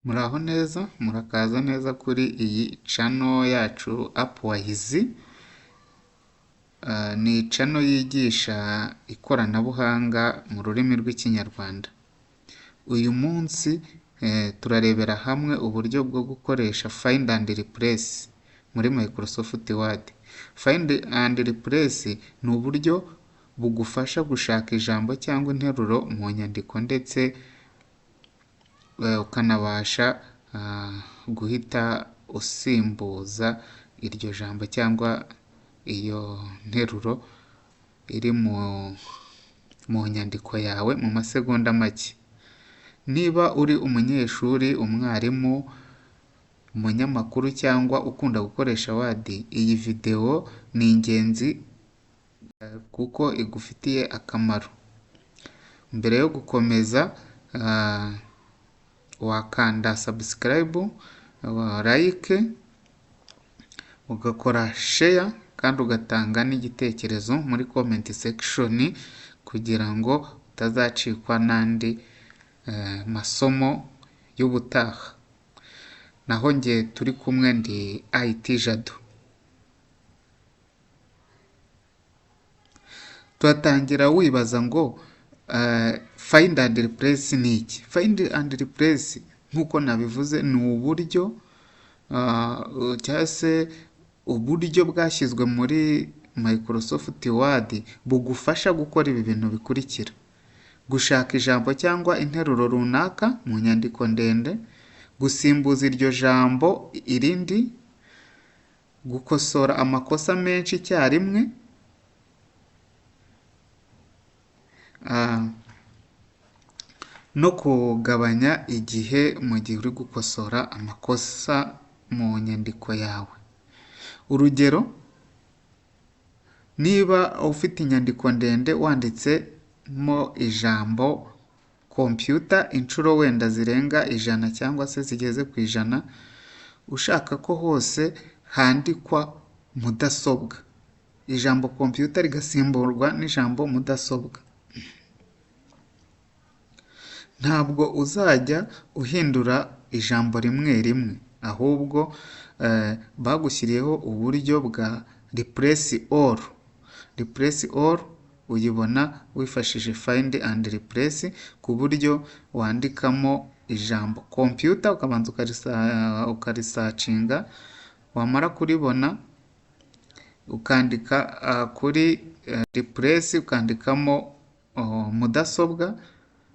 Muraho neza, murakaza neza kuri iyi channel yacu Upwise, ni channel yigisha ikoranabuhanga mu rurimi rw'Ikinyarwanda. Uyu munsi turarebera hamwe uburyo bwo gukoresha Find and Replace muri Microsoft Word. Find and Replace ni uburyo bugufasha gushaka ijambo cyangwa interuro mu nyandiko ndetse ukanabasha guhita usimbuza iryo jambo cyangwa iyo nteruro iri mu nyandiko yawe mu masegonda make. Niba uri umunyeshuri, umwarimu, umunyamakuru cyangwa ukunda gukoresha Word, iyi videwo ni ingenzi kuko igufitiye akamaro. Mbere yo gukomeza wakanda subscribe, like, ugakora share kandi ugatanga n'igitekerezo muri comment section kugira ngo utazacikwa n'andi masomo y'ubutaha. Naho njye turi kumwe ndi IT Jado. Turatangira wibaza ngo Find and Replace ni iki? Find and Replace nk'uko nabivuze ni uburyo cyangwa se uburyo bwashyizwe muri Microsoft Word bugufasha gukora ibi bintu bikurikira: gushaka ijambo cyangwa interuro runaka mu nyandiko ndende, gusimbuza iryo jambo irindi, gukosora amakosa menshi icyarimwe, no kugabanya igihe mu gihe uri gukosora amakosa mu nyandiko yawe. Urugero, niba ufite inyandiko ndende wanditsemo ijambo computer inshuro wenda zirenga 100 cyangwa se zigeze ku 100, ushaka ko hose handikwa mudasobwa, ijambo computer rigasimburwa n'ijambo mudasobwa, ntabwo uzajya uhindura ijambo rimwe rimwe, ahubwo bagushyiriyeho uburyo bwa replace all. Replace all uyibona wifashishije Find and Replace, ku buryo wandikamo ijambo computer ukabanza ukarisearchinga, wamara kuribona ukandika kuri replace ukandikamo mudasobwa,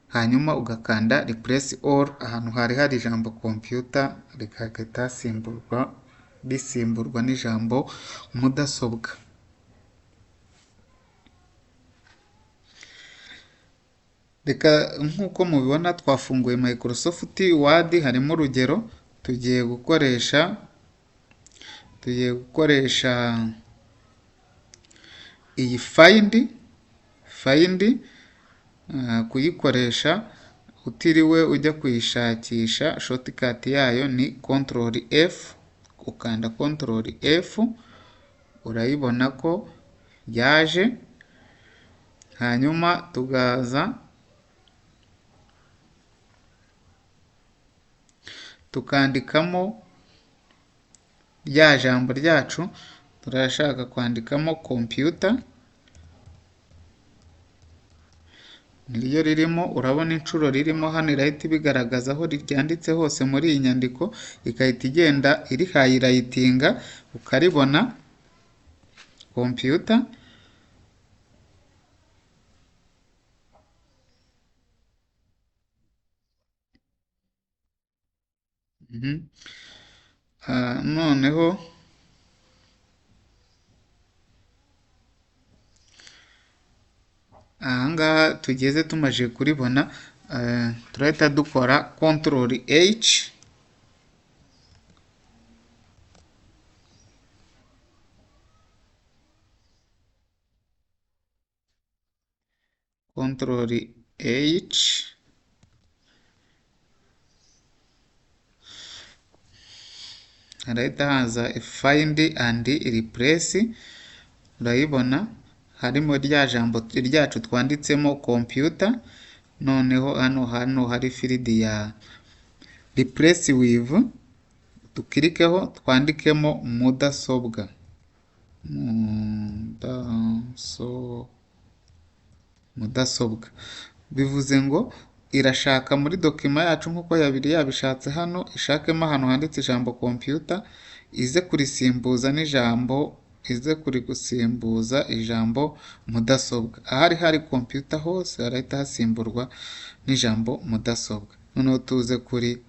hanyuma ugakanda replace all, ahantu hari hari ijambo computer rigahita risimburwa n'ijambo mudasobwa. Reka nk'uko mubibona twafunguye Microsoft Word, harimo urugero tugiye gukoresha iyi Find, kuyikoresha utiriwe ujya kuyishakisha, shortcut yayo ni Control F, ukanda Control F urayibona ko yaje, hanyuma tugaza tukandikamo rya jambo ryacu, turashaka kwandikamo computer, niryo ririmo, urabona inshuro ririmo hano irahita ibigaragaza aho ryanditse hose muri iyi nyandiko, igahita igenda iri highlightinga ukaribona computer. Noneho ahangaha tugeze tumaze kuribona, turahita dukora Control H, Control H, harahita haza Find and Replace, urayibona harimo rya jambo ryacu twanditsemo computer, noneho hano hari field ya Replace with, dukirikeho twandikemo mudasobwa, mudasobwa. Bivuze ngo irashaka muri document yacu nk'uko yabiri yabishatse hano, ishakemo ahantu handitse ijambo computer, ize kurisimbuza n'ijambo, ize kurigusimbuza ijambo mudasobwa. Ahari hari computer hose harahita hasimburwa n'ijambo mudasobwa. Noneho tuze kuri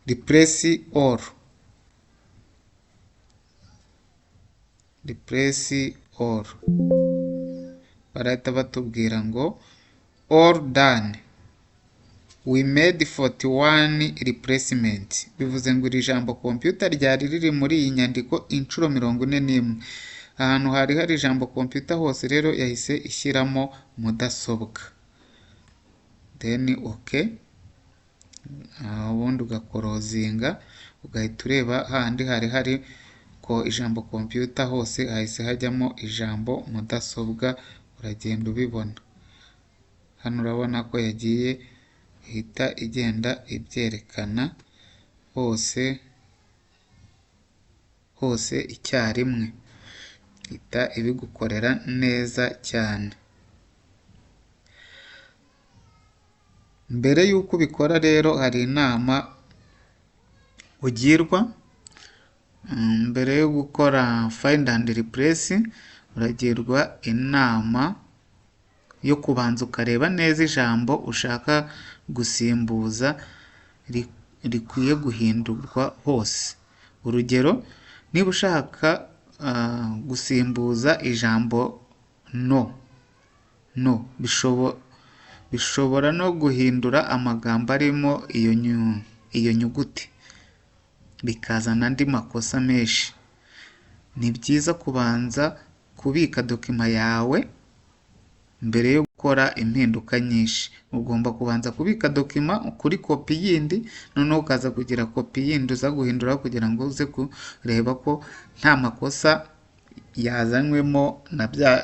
replace all, replace all, barahita batubwira ngo all done, we made 41 replacement. Bivuze ngo iri jambo computer ryari riri muri iyi nyandiko inshuro 41. Ahantu hari hari ijambo computer hose rero yahise ishyiramo mudasobwa. Then okay, ubundi ugakorozinga ugahita ureba hahandi hari hari ko ijambo computer hose hahise hajyamo ijambo mudasobwa, uragenda ubibona. Hano urabona ko yagiye ihita igenda ibyerekana hose hose icyarimwe, ihita ibigukorera neza cyane. Mbere y'uko ubikora rero hari inama ugirwa. Mbere yo gukora find and replace uragirwa inama yo kubanza ukareba neza ijambo ushaka gusimbuza rikwiye guhindurwa hose. Urugero, niba ushaka gusimbuza ijambo no, no bishobora no guhindura amagambo arimo iyo nyuguti, bikazana andi makosa menshi. Ni byiza kubanza kubika document yawe mbere yo gukora impinduka nyinshi. Ugomba kubanza kubika document kuri kopi yindi, noneho ukaza kugira kopi yindi uza guhindura kugira ngo uze kureba ko nta makosa yazanywemo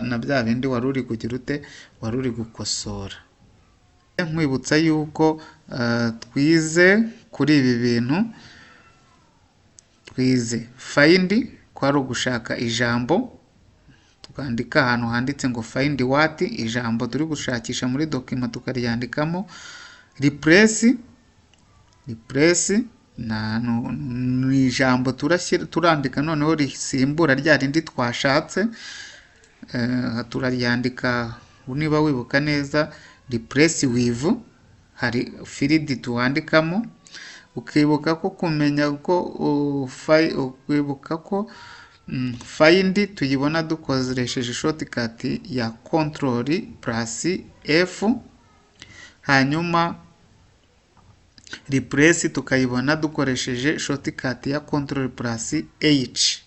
na bya bindi wari uri kugira ute, wari uri gukosora. Nkwibutsa yuko twize kuri ibi bintu, twize find ko ari ugushaka ijambo, tukandika ahantu handitse ngo find what, ijambo turi gushakisha muri document tukaryandikamo. Replace, replace ni ijambo turandika noneho risimbura rya rindi twashatse, turaryandika. Niba wibuka neza, replace with hari field tuwandikamo. Ukibuka ko kumenya ko ukibuka ko find tuyibona dukoresheje shortcut ya control plus F, hanyuma replace tukayibona dukoresheje shortcut ya control plus H.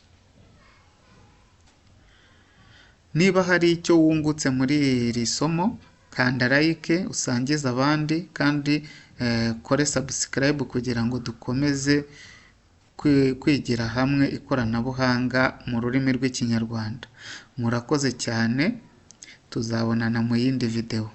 Niba hari icyo wungutse muri iri somo, kanda like, usangize abandi, kandi kore subscribe kugira ngo dukomeze kwigira hamwe ikoranabuhanga mu rurimi rw'Ikinyarwanda. Murakoze cyane, tuzabonana mu yindi video.